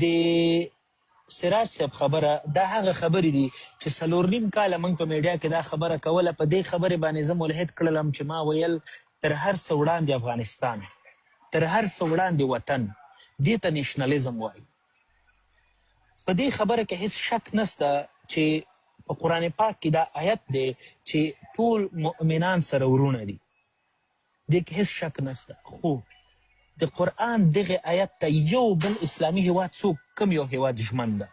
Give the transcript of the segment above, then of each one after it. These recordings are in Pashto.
د سراج صاحب خبره دا هغه خبرې دي چې 4.5 کاله موږ په میډیا کې دا خبره کوله. په دې خبرې باندې زه ملحد کړلم چې ما ویل تر هر څه وړاندې افغانستان، تر هر څه وړاندې وطن، دې ته نېشنلیزم وایي. په دې خبره کې هیڅ شک نشته چې په قرآن پاک کې دا آیت دی چې ټول مؤمنان سره وروڼه دي، دې کې هیڅ شک نشته. خو د قرآن دغه آیت ته یو بل اسلامي هیواد څوک، کوم یو هیواد ژمن ده؟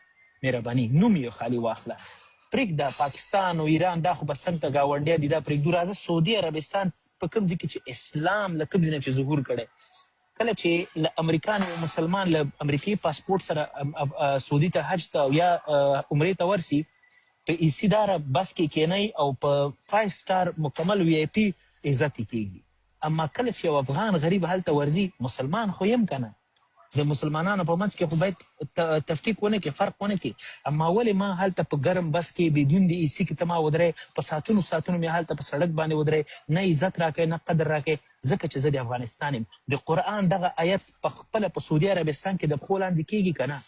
مهرباني نوم یې خالي واخله، پرېږده پاکستان او ایران، دا خو بس څنګ ته ګاونډیان دي، دا پرېږدو. راځه سعودي عربستان په کوم ځای کې چې اسلام له کوم ځای نه چې ظهور کړی، کله چې له امریکا نه یو مسلمان له امریکایي پاسپورټ سره سعودي ته حج ته او یا عمرې ته ورسي، په ای سي داره بس کې کینئ او په 5 سټار مکمل وي آی پي عزت یې کېږي. اما کله چې یو افغان غریب هلته ورځي، مسلمان خو یم که نه، د مسلمانانو په منځ کې خو باید تفکیک ونه کړي، فرق ونه کړي، اما ولې ما هلته په ګرم بس کې بدون د ای سي کې ته ما ودرې، په ساعتونو ساعتونو مې هلته په سړک باندې ودرې، نه عزت راکوې نه قدر راکوې، ځکه چې زه د افغانستان یم. د قرآن دغه آیت په خپله په سعودي عربستان کې د پښو لاندې کېږي که نه؟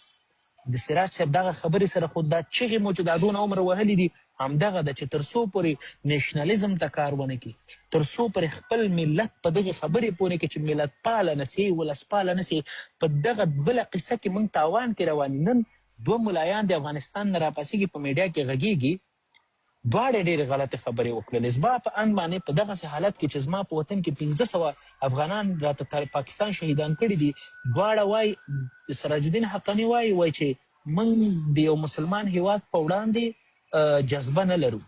د سراج صاحب دغه خبرې سره خو دا چغې مو چې دا دونه عمر وهلي دي همدغه ده چې تر څو پورې نېشنلیزم ته کار ونه کړي، تر څو پورې خپل ملت په دغې خبرې پوه نه کړي چې ملت پاله نه سي، ولس پاله نه سي، په دغه بله قصه کې موږ تاوان کې روان یو. نن دوه ملایان د افغانستان نه راپاڅېږي، په میډیا کې غږېږي، دواړې ډېرې غلطې خبرې وکړلې. زما په اند باندې په دغسې حالت کې چې زما په وطن کې 500 افغانان راته پاکستان شهیدان کړي دي، دواړه وایي، سراج الدین حقاني وایي، وایي چې موږ د یو مسلمان هیواد په وړاندې جذبه نه لرو.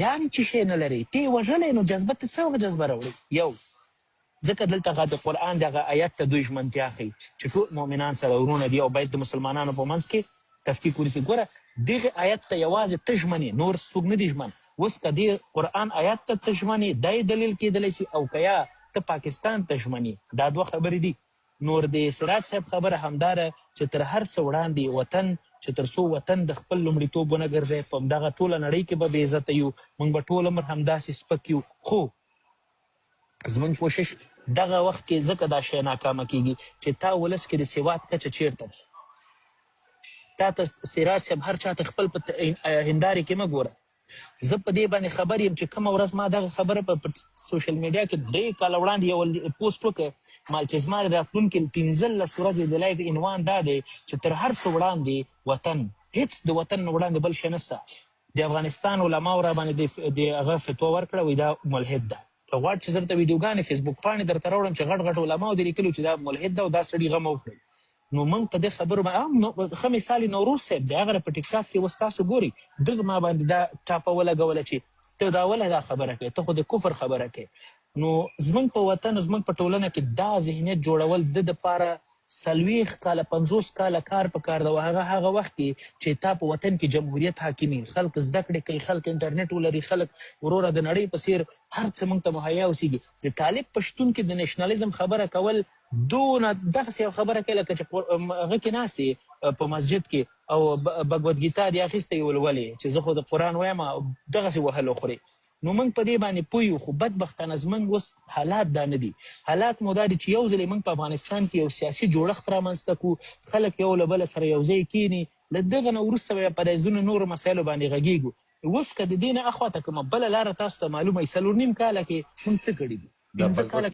یعنی چې شی نه لري، ته یې وژلی نو جذبه ته څه وخت جذبه راوړي؟ یو ځکه دلته غا د قرآن دغه آیت ته دوی ژمنتیا ښیي چې ټول مؤمنان سره وروڼه دي او باید د مسلمانانو په منځ کې تفکیک ونیسي. ګوره دغه آیت ته یوازې ته ژمن یې، نور څوک نه دي ژمن. اوس که دې قرآن آیت ته ته ژمن یې، دا یې دلیل کېدلی سي، او که یا ته پاکستان ته ژمن یې، دا دوه خبرې دي. نور د سراج صاحب خبره همدا ده چې تر هر څه وړاندې وطن، چې تر څو وطن د خپل لومړیتوب ونه ګرځي، په همدغه ټوله نړۍ کې به بې عزته یو، موږ به ټول عمر همداسې سپک یو. خو زمونږ کوشش دغه وخت کې ځکه دا شی ناکامه کیږي چې تا ولس کې د سواد کچه چیرته ده. تا ته سراج صاحب هر چاته خپل په هندارې کې مه ګوره. زه په دې باندې خبر یم چې کومه ورځ ما دغه خبره په سوشل میډیا کې 3 کاله وړاندې یو پوسټ وکړ، مال چې زما د راتلونکي 15 ورځې د live عنوان دا دی چې تر هر څه وړاندې وطن، هیڅ د وطن نه وړاندې بل شی نشته. د افغانستان علماو را باندې د هغه فتوا ورکړه، وایي دا ملحد ده. که غواړ چې زه درته ویډیوګانې فیسبوک پاڼې درته راوړم چې غټ غټ علماو دې لیکلي چې دا ملحد ده او دا سړي غم وخوري. نو موږ په دې خبرو باندې نو ښه مثال یې نوروز صاحب دی، هغه په ټیک ټاک کې اوس تاسو ګورئ، دغه ما باندې دا ټاپه ولګوله چې ته دا ولې دا خبره کوې، ته خو د کفر خبره کوې. نو زمونږ په وطن، زمونږ په ټولنه کې دا ذهنیت جوړول د دپاره 40 کاله، 50 کاله کار په کار ده. او هغه هغه وخت کې چې تا په وطن کې جمهوریت حاکمي، خلک زده کړې کوي، خلک انټرنیټ ولري، خلک وروره د نړۍ په څیر هر څه موږ ته مهیا اوسېږي. د طالب په شتون کې د نېشنلیزم خبره کول دونه دغسې یو خبره کوي لکه چې هغه کې ناست یې په مسجد کې او بګوت ګیتا دې اخیستی ولولې چې زه خو د قرآن وایم، دغسې وهل وخورې. نو موږ په دې باندې پوه یو، خو بدبختانه زموږ اوس حالات دا نه دي. حالات مو دا دي چې یو ځل موږ په افغانستان کې یو سیاسي جوړښت رامنځته کړو، خلک یو له بله سره یو ځای کیني، له دغه نه وروسته بیا په ځینو نورو مسایلو باندې غږیږو. اوس که د دې نه اخوا ته کومه بله لاره تاسو ته معلومه وي، 4.5 کاله کې موږ څه کړي دي؟ دا 5 کاله.